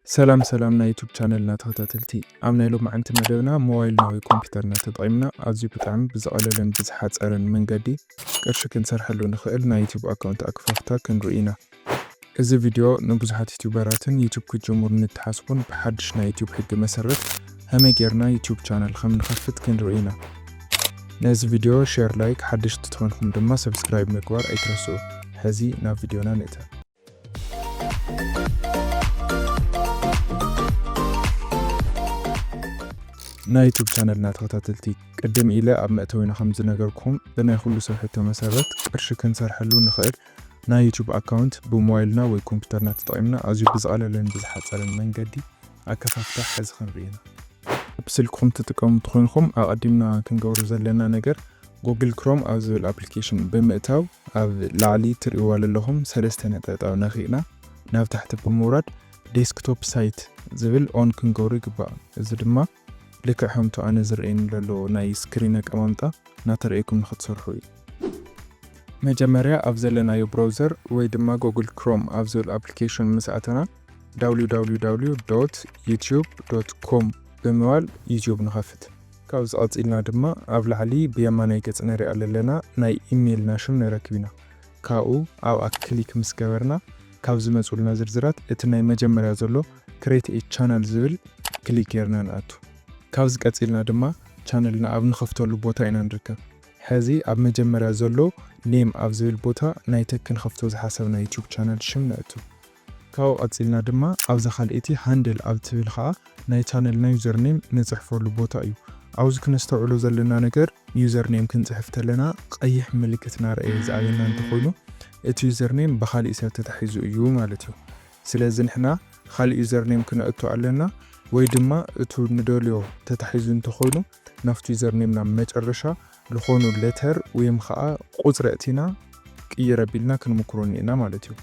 ሰላም ሰላም ናይ ዩቱብ ቻነልና ተኸታተልቲ፣ ኣብ ናይ ሎማዓንቲ መደብና ሞባይልና ወይ ኮምፒውተርና ተጠቒምና ኣዝዩ ብጣዕሚ ብዝቐለለን ብዝሓፀረን መንገዲ ቅርሺ ክንሰርሐሉ ንኽእል ናይ ዩቱብ ኣካውንት ኣክፋፍታ ክንርኢ ኢና። እዚ ቪድዮ ንብዙሓት ዩቱበራትን ዩቱብ ክጅምሩ ንትሓስቡን ብሓድሽ ናይ ዩቱብ ሕጊ መሰረት ከመይ ጌርና ዩቱብ ቻነል ከም ንኸፍት ክንርኢ ኢና። ነዚ ቪድዮ ሼር፣ ላይክ፣ ሓደሽቲ ትኾንኩም ድማ ሰብስክራይብ ምግባር ኣይትረስዑ። ሕዚ ናብ ቪድዮና ንእተ። ናይ ዩቱብ ቻነልና ተኸታተልቲ፣ ቅድም ኢለ ኣብ መእተዊና ከም ዝነገርኩም ብናይ ኩሉ ሰብ ሕቶ መሰረት ቅርሺ ክንሰርሐሉ ንኽእል ናይ ዩቱብ ኣካውንት ብሞባይልና ወይ ኮምፒውተርና ተጠቒምና ኣዝዩ ብዝቐለለን ብዝሓፀረን መንገዲ ኣከፋፍታ ሕዚ ክንርኢ ኢና። ኣብ ስልክኹም ትጥቀሙ እንተኾይንኩም ኣቐዲምና ክንገብሮ ዘለና ነገር ጉግል ክሮም ኣብ ዝብል ኣፕሊኬሽን ብምእታው ኣብ ላዕሊ ትርእይዋ ዘለኹም ሰለስተ ነጠብጣብ ነኺእና ናብ ታሕቲ ብምውራድ ዴስክቶፕ ሳይት ዝብል ኦን ክንገብሮ ይግባእ። እዚ ድማ ልክዕ ከምቲ ኣነ ዝረኣየኒ ዘሎ ናይ ስክሪን ኣቀማምጣ እናተረኣየኩም ንክትሰርሑ እዩ። መጀመርያ ኣብ ዘለናዮ ብራውዘር ወይ ድማ ጉግል ክሮም ኣብ ዝብል ኣፕሊኬሽን ምስ ኣተና www.youtube.com ብምባል ዩቱብ ንኸፍት። ካብዚ ቀፂልና ድማ ኣብ ላዕሊ ብየማናይ ገፅ ንሪኣ ዘለና ናይ ኢሜይልና ሽም ንረክብ ኢና። ካብኡ ኣብኣ ክሊክ ምስ ገበርና ካብ ዝመፁልና ዝርዝራት እቲ ናይ መጀመርያ ዘሎ ክሬት ኤ ቻናል ዝብል ክሊክ ጌርና ንኣቱ። ካብዚ ቀፂልና ድማ ቻነልና ኣብ ንኸፍተሉ ቦታ ኢና ንርከብ። ሕዚ ኣብ መጀመርያ ዘሎ ኔም ኣብ ዝብል ቦታ ናይቲ ክንኸፍቶ ዝሓሰብና ዩቱብ ቻነል ሽም ነእቱ። ካብኡ ቀፂልና ድማ ኣብዛ ካልኣይቲ ሃንድል ኣብ ትብል ኸዓ ናይ ቻነልና ዩዘርኔም ንፅሕፈሉ ቦታ እዩ። ኣብዚ ክነስተውዕሎ ዘለና ነገር ዩዘርኔም ክንፅሕፍ ተለና ቀይሕ ምልክት እናረኣየ ዝኣየና እንተኾይኑ እቲ ዩዘርኔም ብኻሊእ ሰብ ተታሒዙ እዩ ማለት እዩ። ስለዚ ንሕና ካልእ ዩዘርኔም ክነእቱ ኣለና ወይ ድማ እቱ ንደልዮ ተታሒዙ እንተኾይኑ ናብቲ ዩዘርኔም ናብ መጨረሻ ዝኾኑ ሌተር ወይም ኸዓ ቁፅሪ ኣእቲና ቅይር ኣቢልና ክንምክሮ እኒኤና ማለት እዩ።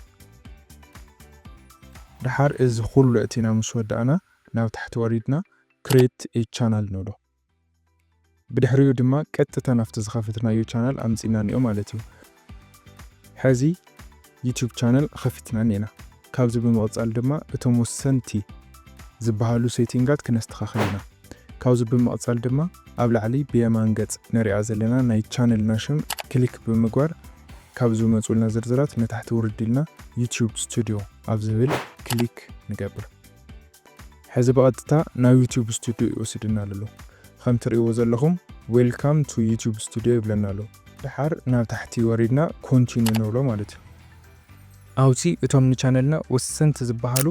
ደሓር እዚ ኩሉ ኣእቲና ምስ ወዳእና ናብ ታሕቲ ወሪድና ክሬት ኤ ቻናል ንብሎ። ብድሕሪኡ ድማ ቀጥታ ናብቲ ዝኸፈትናዮ ቻናል ኣምፂና እኒኦ ማለት እዩ። ሕዚ ዩቱብ ቻነል ኸፊትና እኒኤና። ካብዚ ብምቕፃል ድማ እቶም ወሰንቲ ዝበሃሉ ሴቲንጋት ክነስተኻኽል ኢና። ካብዚ ብምቕፃል ድማ ኣብ ላዕሊ ብየማን ገፅ ንሪኣ ዘለና ናይ ቻነልና ሽም ክሊክ ብምግባር ካብ ዝመፁልና ዝርዝራት ንታሕቲ ውርድ ኢልና ዩቱብ ስቱዲዮ ኣብ ዝብል ክሊክ ንገብር። ሕዚ ብቐጥታ ናብ ዩቱብ ስቱዲዮ ይወስድና ኣሎ። ከም ትርእይዎ ዘለኹም ዌልካም ቱ ዩቱብ ስቱዲዮ ይብለና ኣሎ። ደሓር ናብ ታሕቲ ወሪድና ኮንቲኒዩ ንብሎ ማለት እዩ። ኣብዚ እቶም ንቻነልና ወሰንቲ ዝበሃሉ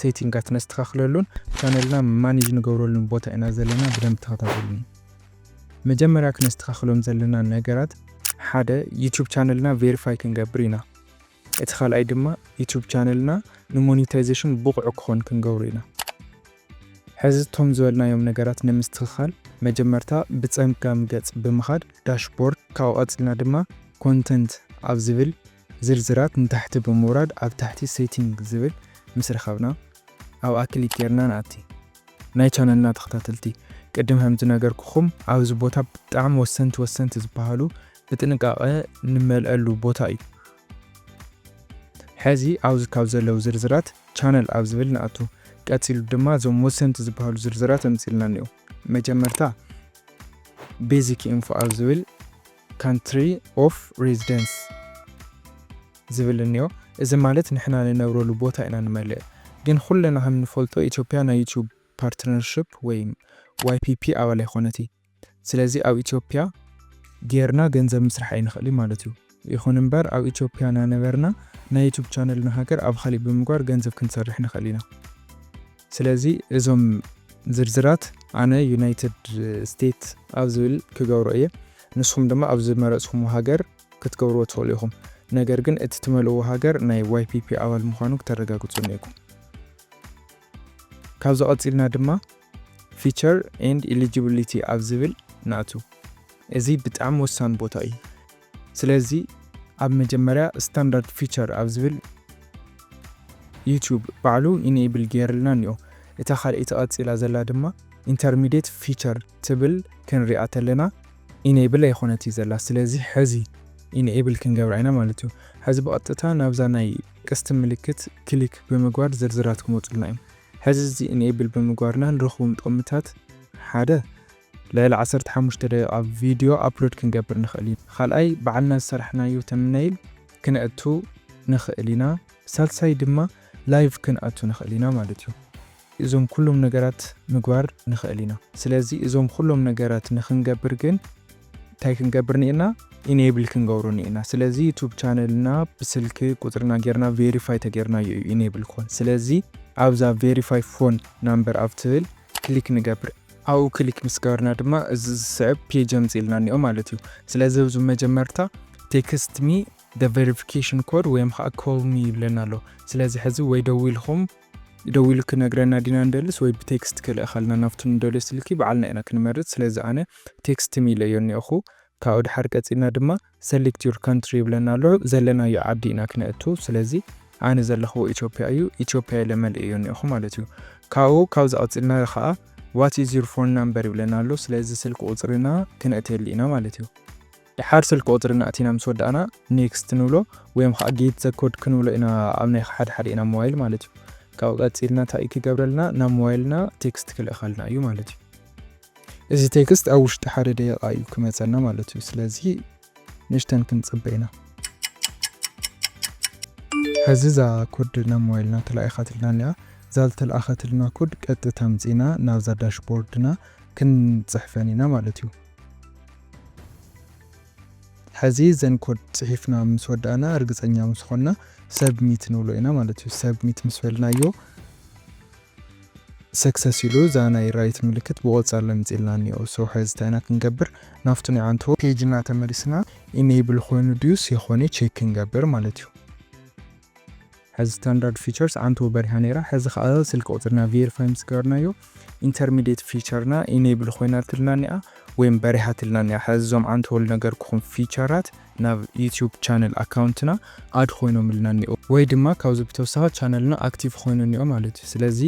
ሴቲንጋት ነስተኻኽለሉን ቻነልና ማኔጅ ንገብረሉን ቦታ ኢና ዘለና። ብደንብ ተኸታተሉኒ። መጀመርያ ክነስተኻኽሎም ዘለና ነገራት ሓደ ዩቱብ ቻነልና ቬሪፋይ ክንገብር ኢና። እቲ ካልኣይ ድማ ዩቱብ ቻነልና ንሞኒታይዜሽን ብቑዕ ክኾን ክንገብሩ ኢና። ሕዚ እቶም ዝበልናዮም ነገራት ንምስትኽኻል መጀመርታ ብፀጋም ገፅ ብምኻድ ዳሽቦርድ፣ ካብኡ ቀፂልና ድማ ኮንተንት ኣብ ዝብል ዝርዝራት ንታሕቲ ብምውራድ ኣብ ታሕቲ ሴቲንግ ዝብል ምስ ረኸብና ኣብኣ ክሊክ ጌርና ንኣቲ። ናይ ቻነልና ተኸታተልቲ፣ ቅድም ከም ዝነገርኩኹም ኣብዚ ቦታ ብጣዕሚ ወሰንቲ ወሰንቲ ዝበሃሉ ብጥንቃቐ ንመልአሉ ቦታ እዩ። ሕዚ ኣብዚ ካብ ዘለዉ ዝርዝራት ቻነል ኣብ ዝብል ንኣቱ። ቀፂሉ ድማ እዞም ወሰንቲ ዝበሃሉ ዝርዝራት ኣምፂልና እኒኦ። መጀመርታ ቤዚክ ኢንፎ ኣብ ዝብል ካንትሪ ኦፍ ሬዚደንስ ዝብል እኒኦ። እዚ ማለት ንሕና ንነብረሉ ቦታ ኢና ንመልእ። ግን ኩለና ከም ንፈልጦ ኢትዮጵያ ናይ ዩቱብ ፓርትነርሽፕ ወይ ዋይ ፒ ፒ ኣባል ኣይኮነቲ። ስለዚ ኣብ ኢትዮጵያ ጌርና ገንዘብ ምስራሕ ኣይንኽእል ማለት እዩ። ይኹን እምበር ኣብ ኢትዮጵያ እናነበርና ናይ ዩቱብ ቻነል ንሃገር ኣብ ካሊእ ብምግባር ገንዘብ ክንሰርሕ ንኽእል ኢና። ስለዚ እዞም ዝርዝራት ኣነ ዩናይትድ ስቴት ኣብ ዝብል ክገብሮ እየ። ንስኹም ድማ ኣብ ዝመረፅኹም ሃገር ክትገብርዎ ትኽእሉ ኢኹም። ነገር ግን እቲ ትመልእዎ ሃገር ናይ ዋይ ፒ ፒ ኣባል ምዃኑ ክተረጋግፁ እኒኦኩም። ካብዚ ቀፂልና ድማ ፊቸር ኤንድ ኢሊጂቢሊቲ ኣብ ዝብል ንኣቱ። እዚ ብጣዕሚ ወሳን ቦታ እዩ። ስለዚ ኣብ መጀመርያ ስታንዳርድ ፊቸር ኣብ ዝብል ዩቱብ ባዕሉ ኢኔብል ገይርልና እኒኦ። እታ ካልኣይቲ ቀፂላ ዘላ ድማ ኢንተርሚዲየት ፊቸር ትብል ክንሪኣ ተለና ኢኔብል ኣይኮነት እዩ ዘላ። ስለዚ ሕዚ ኢኔብል ክንገብራ ኢና ማለት እዩ። ሕዚ ብቐጥታ ናብዛ ናይ ቀስቲ ምልክት ክሊክ ብምግባር ዝርዝራት ክመፁልና እዮም። ሕዚ እዚ ኢኔብል ብምግባርና ንረኽቦም ጥቕምታት ሓደ፣ ልዕሊ ዓሰርተ ሓሙሽተ ደቂቓ ቪድዮ ኣፕሎድ ክንገብር ንኽእል ኢና። ካልኣይ፣ ባዕልና ዝሰራሕናዮ ተምነይል ክነእቱ ንኽእል ኢና። ሳልሳይ ድማ ላይቭ ክንኣቱ ንኽእል ኢና ማለት እዩ። እዞም ኩሎም ነገራት ምግባር ንኽእል ኢና። ስለዚ እዞም ኩሎም ነገራት ንኽንገብር ግን እንታይ ክንገብር ንኤና? ኢኔብል ክንገብሮ ንኤና። ስለዚ ዩቱብ ቻነልና ብስልኪ ቁፅርና ጌርና ቬሪፋይ ተጌርናዮ እዩ ኢኔብል ክኾን። ስለዚ ኣብዛ ቬሪፋይ ፎን ናምበር ኣብ ትብል ክሊክ ንገብር። ኣብኡ ክሊክ ምስ ገበርና ድማ እዚ ዝስዕብ ፔጅ ኣምፅእልና እኒኦ ማለት እዩ። ስለዚ ኣብዚ መጀመርታ ቴክስት ሚ ቨሪፊኬሽን ኮድ ወይም ከዓ ኮል ሚ ይብለና ኣሎ። ስለዚ ሕዚ ወይ ደዊልኩም ደዊሉ ክነግረና ዲና ንደልስ ወይ ብቴክስት ክልእኸልና ናብቱ ንደልዮ ስልኪ ባዕልና ኢና ክንመርፅ። ስለዚ ኣነ ቴክስት ሚ ኢለዮ እኒኦኹ። ካብኡ ድሓር ቀፂልና ድማ ሰሌክት ዩር ካንትሪ ይብለና ኣሎ። ዘለናዮ ዓዲ ኢና ክነእቱ። ስለዚ ኣነ ዘለኽዎ ኢትዮጵያ እዩ። ኢትዮጵያ ኢለ መልእዮ እኒኦኹ ማለት እዩ። ካብኡ ካብዚ ቀፂልና ከዓ ዋት ኢዝ ዩር ፎን ናምበር ይብለና ኣሎ። ስለዚ ስልኪ ቁፅርና ክነእትየሉ ኢና ማለት እዩ። ድሓር ስልኪ ቁፅርና ኣቲና ምስ ወዳእና ኔክስት ንብሎ ወይም ከዓ ጌት ዘ ኮድ ክንብሎ ኢና ኣብ ናይ ሓደ ሓደ ኢና ሞባይል ማለት እዩ። ካብኡ ቀፂልና እንታይ እዩ ክገብረልና? ናብ ሞባይልና ቴክስት ክልእኸልና እዩ ማለት እዩ። እዚ ቴክስት ኣብ ውሽጢ ሓደ ደቂቓ እዩ ክመፀና ማለት እዩ። ስለዚ ንእሽተን ክንፅበ ኢና። ሕዚ እዛ ኮድ ናብ ሞባይልና ተላኢኻትልና እኒኣ። እዛ ዝተላእኸትልና ኮድ ቀጥታ ኣምፂና ናብዛ ዳሽቦርድና ክንፅሕፈን ኢና ማለት እዩ። ሕዚ እዘን ኮድ ፅሒፍና ምስ ወዳእና ርግፀኛ ምስ ኾንና ሰብሚት ንብሎ ኢና ማለት እዩ። ሰብሚት ምስ በልናዮ ሰክሰስ ኢሉ እዛ ናይ ራይት ምልክት ብቆፃል ኣምፂልና እኒኦ። So ሕዚ እንታይ ኢና ክንገብር? ናብቱ ናይ ዓንቶ ፔጅና ተመሊስና ኢኔብል ኮይኑ ድዩስ የኾነ ቼክ ክንገብር ማለት እዩ። ሕዚ ስታንዳርድ ፊቸርስ ዓንቶ በሪሃ ነይራ። ሕዚ ከዓ ስልኪ ቁፅርና ቬሪፋይ ምስ ገበርናዮ ኢንተርሚዲየት ፊቸርና ኢኔብል ኮይናትልና እኒኣ ወይም በሪሃትልና እኒኣ። ሕዚ እዞም ዓንቶ ልነገርኩኹም ፊቸራት ናብ ዩቲዩብ ቻነል ኣካውንትና ኣድ ኮይኖምልና እኒኦ ወይ ድማ ካብዚ ብተወሳኺ ቻነልና ኣክቲቭ ኮይኑ እኒኦ ማለት እዩ። ስለዚ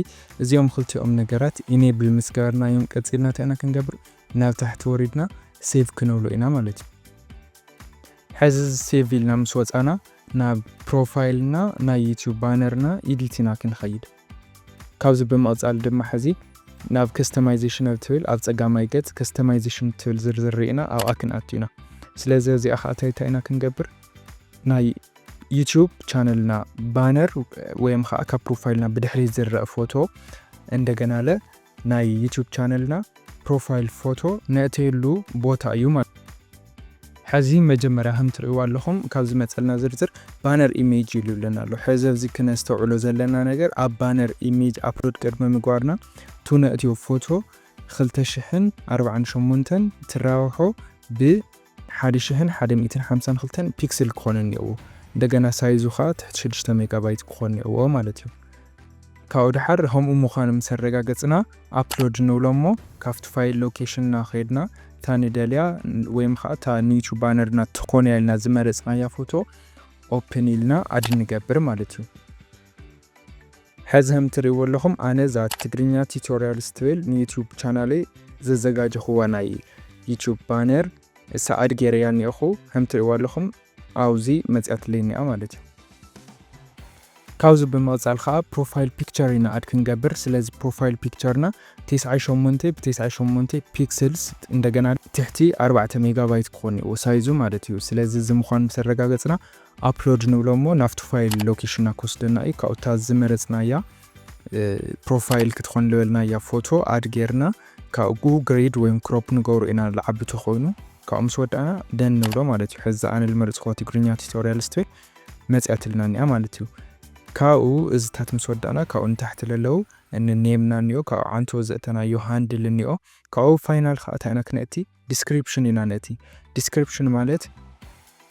እዚኦም ክልቲኦም ነገራት ኢኔብል ምስ ገበርናዮም ቀፂልና እንታይ ኢና ክንገብር? ናብ ታሕቲ ወሪድና ሴቭ ክንብሎ ኢና ማለት እዩ። ሕዚ ሴቭ ኢልና ምስ ወፃና ናብ ፕሮፋይልና ናይ ዩቲዩብ ባነርና ኢዲት ኢና ክንኸይድ። ካብዚ ብምቕፃል ድማ ሕዚ ናብ ከስተማይዜሽን ኣብ ትብል ኣብ ፀጋማይ ገፅ ከስተማይዜሽን ትብል ዝርዝር ርኢና ኣብኣ ክንኣቱ ኢና። ስለዚ እዚኣ ከዓ እንታይ እንታይ ኢና ክንገብር? ናይ ዩቲዩብ ቻነልና ባነር ወይም ከዓ ካብ ፕሮፋይልና ብድሕሪት ዝረአ ፎቶ እንደገና ለ ናይ ዩቲዩብ ቻነልና ፕሮፋይል ፎቶ ነእተየሉ ቦታ እዩ ማለት። ሕዚ መጀመርያ ከም ትርእይዎ ኣለኹም ካብ ዝመፀልና ዝርዝር ባነር ኢሜጅ ይብለና ኣሎ። ሕዚ ኣብዚ ክነስተውዕሎ ዘለና ነገር ኣብ ባነር ኢሜጅ ኣፕሎድ ቅድሚ ምግባርና ቱ ነእትዮ ፎቶ ክልተ ሽሕን ኣርባዓን ሸሞንተን ትራብሖ ብ ሓደ ሽሕን ሓደ ሚእትን ሓምሳን ክልተን ፒክስል ክኾን እኒኦዎ። እንደገና ሳይዙ ከዓ ትሕቲ ሽዱሽተ ሜጋባይት ክኾን እኒኦዎ ማለት እዩ። ካብኡ ድሓር ከምኡ ምዃኑ ምስ ኣረጋገፅና ኣፕሎድ ንብሎ እሞ ካብቲ ፋይል ሎኬሽንና ከይድና እታ ንደልያ ወይም ከዓ እታ ንዩቱብ ባነርና ትኾን እያ ኢልና ዝመረፅናያ ፎቶ ኦፕን ኢልና ኣድ ንገብር ማለት እዩ። ሕዚ ከም ትርእይዎ ኣለኹም ኣነ እዛ ትግርኛ ቱቶሪያልስ ትብል ንዩቱብ ቻናለይ ዘዘጋጀኽዋ ናይ ዩቱብ ባነር እሳ ኣድ ገይረያ እኒኦኹ። ከም ትርእይዎ ኣለኹም ኣብዚ መፅያትለይ እኒኣ ማለት እዩ። ካብዚ ብምቕፃል ከዓ ፕሮፋይል ፒክቸር ኢና ኣድ ክንገብር። ስለዚ ፕሮፋይል ፒክቸርና ተስዓይ ሸሞንተ ብተስዓይ ሸሞንተ ፒክስልስ እንደገና ትሕቲ ኣርባዕተ ሜጋባይት ክኾን እዩ ሳይዙ ማለት እዩ። ስለዚ እዚ ምዃኑ ምስ ኣረጋገፅና ኣፕሎድ ንብሎ እሞ ናብቲ ፋይል ሎኬሽንና ክወስደና እዩ። ካብኡ እታ ዝመረፅናያ ፕሮፋይል ክትኾን ዝበልናያ ፎቶ ኣድ ጌርና ካብኡ ግሬድ ወይም ክሮፕ ንገብሮ ኢና ዝዓቢ ተኾይኑ። ካብኡ ምስ ወዳእና ደን ንብሎ ማለት እዩ። ሕዚ ኣነ ዝመረፅክዋ ትግርኛ ቱቶሪያልስ ትብል መፅያትልና እኒኣ ማለት እዩ። ካብኡ እዚታት ምስ ወዳእና ካብኡ ንታሕቲ ለለዉ እኒ ኔምና እኒኦ፣ ካብኡ ዓንቶ ዘእተናዮ ሃንድል እኒኦ፣ ካብኡ ፋይናል ከዓ እንታይ ኢና ክነእቲ ዲስክሪፕሽን ኢና ነእቲ። ዲስክሪፕሽን ማለት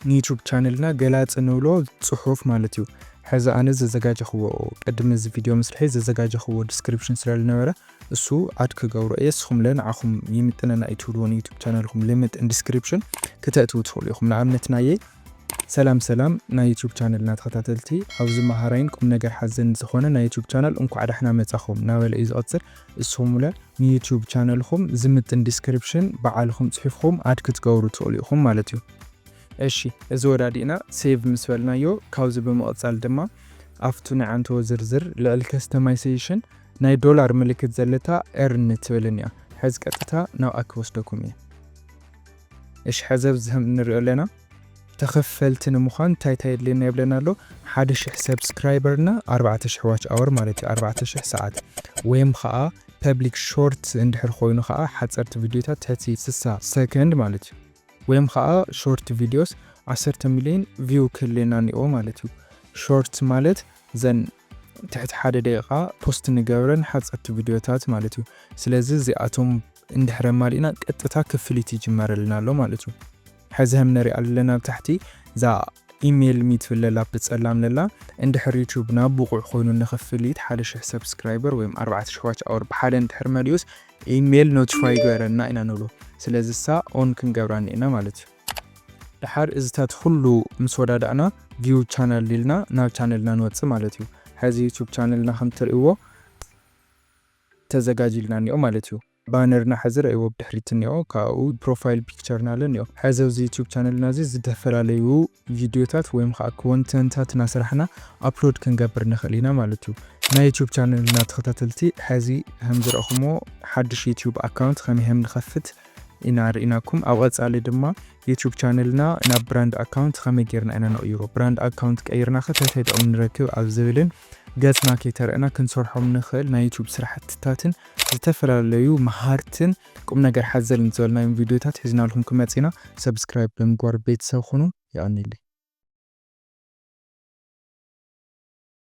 ንዩቱብ ቻነልና ገላፂ ንብሎ ፅሑፍ ማለት እዩ። ሕዚ ኣነ ዘዘጋጀኽዎ ቅድሚ እዚ ቪድዮ ምስርሐይ ዘዘጋጀኽዎ ዲስክሪፕሽን ስለ ዝነበረ እሱ ኣድ ክገብሮ እየ። እስኹም ለ ንዓኹም ይምጥነና እዩ ትብልዎ ንዩቱብ ቻነልኩም ልምጥን ዲስክሪፕሽን ክተእትዉ ትኽእሉ ኢኹም። ንኣብነት ናየይ ሰላም ሰላም ናይ ዩቱብ ቻነልና ተኸታተልቲ፣ ኣብዚ መሃራይን ቁም ነገር ሓዘን ዝኾነ ናይ ዩቱብ ቻነል እንኳዕ ዳሕና መጻኹም እናበለ እዩ ዝቐጽል። እስኹም ለ ንዩቱብ ቻነልኹም ዝምጥን ዲስክሪፕሽን ባዕልኹም ጽሒፍኹም ኣድ ክትገብሩ ትኽእሉ ኢኹም ማለት እዩ። እሺ፣ እዚ ወዳዲእና ሴቭ ምስ በልናዮ፣ ካብዚ ብምቕጻል ድማ ኣብቱ ናይ ዓንተዎ ዝርዝር ልዕሊ ከስተማይዜሽን ናይ ዶላር ምልክት ዘለታ earn ትብልን እያ። ሕዚ ቀጥታ ናብኣ ክወስደኩም እየ። እሺ፣ ሕዚ ኣብዚ ከም እንሪኦ ኣለና፣ ተኸፈልቲ ንምዃን እንታይ እንታይ የድልየና ይብለና ኣሎ? ሓደ ሽሕ subscriber እና ኣርባዕተ ሽሕ watch hour ማለት እዩ፣ ኣርባዕተ ሽሕ ሰዓት። ወይም ኸዓ public short እንድሕር ኮይኑ ኸዓ ሓፀርቲ ቪድዮታት ትሕቲ ስሳ ሰከንድ ማለት እዩ። ወይም ኸዓ short videos ዓሰርተ ሚልዮን view ክህልየና እኒኦ ማለት እዩ። Short ማለት ዘን ትሕቲ ሓደ ደቂቓ ፖስት ንገብረን ሓፀርቲ ቪድዮታት ማለት እዩ። ስለዚ እዚኣቶም እንድሕር ኣማሊእና ቀጥታ ክፍሊት ይጅመረልና ኣሎ ማለት እዩ። ሕዚ ከም ንሪኣ ኣለና ኣብ ታሕቲ እዛ ኢሜይል ሚ ትብል ለላ ብፀላም ለላ፣ እንድሕር ዩቱብና ብቑዕ ኮይኑ ንኽፍሊት ሓደ ሽሕ subscriber ወይም ኣርባዕተ ሽሕ watch hour ብሓደ እንድሕር መሊኡስ ኢሜይል ኖቲፋይ ይገረና ኢና ንብሎ። ስለዚ እሳ ኦን ክንገብራ እኒኤና ማለት እዩ። ድሓር እዚታት ኩሉ ምስ ወዳዳእና ቪው ቻነል ኢልና ናብ ቻነልና ንወፅእ ማለት እዩ። ሕዚ ዩቱብ ቻነልና ከም ትርእይዎ ተዘጋጅልና እኒኦ ማለት እዩ። ባነርና ሕዚ ረእይዎ ብድሕሪት እኒኦ፣ ካብኡ ፕሮፋይል ፒክቸርና ኣሎ እኒኦ። ሕዚ ኣብዚ ዩቱብ ቻነልና እዚ ዝተፈላለዩ ቪድዮታት ወይም ከዓ ኮንተንታት እናሰራሕና ኣፕሎድ ክንገብር ንኽእል ኢና ማለት እዩ። ናይ ዩቱብ ቻነልና ተኸታተልቲ፣ ሕዚ ከም ዝረእኹሞ ሓድሽ ዩቱብ ኣካውንት ከመይ ከም ንኸፍት ኢና ርኢናኩም። ኣብ ቀፃሊ ድማ ዩቱብ ቻነልና ናብ ብራንድ ኣካውንት ከመይ ጌርና ኢና ነቕይሮ፣ ብራንድ ኣካውንት ቀይርና ከ እንታይ እንታይ ጥቕሚ ንረክብ ኣብ ዝብልን ገፅና ከይተረእና ክንሰርሖም ንኽእል ናይ ዩቱብ ስራሕትታትን ዝተፈላለዩ መሃርትን ቁም ነገር ሓዘልን ዝበልናዮም ቪድዮታት ሒዝናልኩም ክመፅና፣ ሰብስክራይብ ብምግባር ቤተሰብ ኩኑ። የቐንየለይ።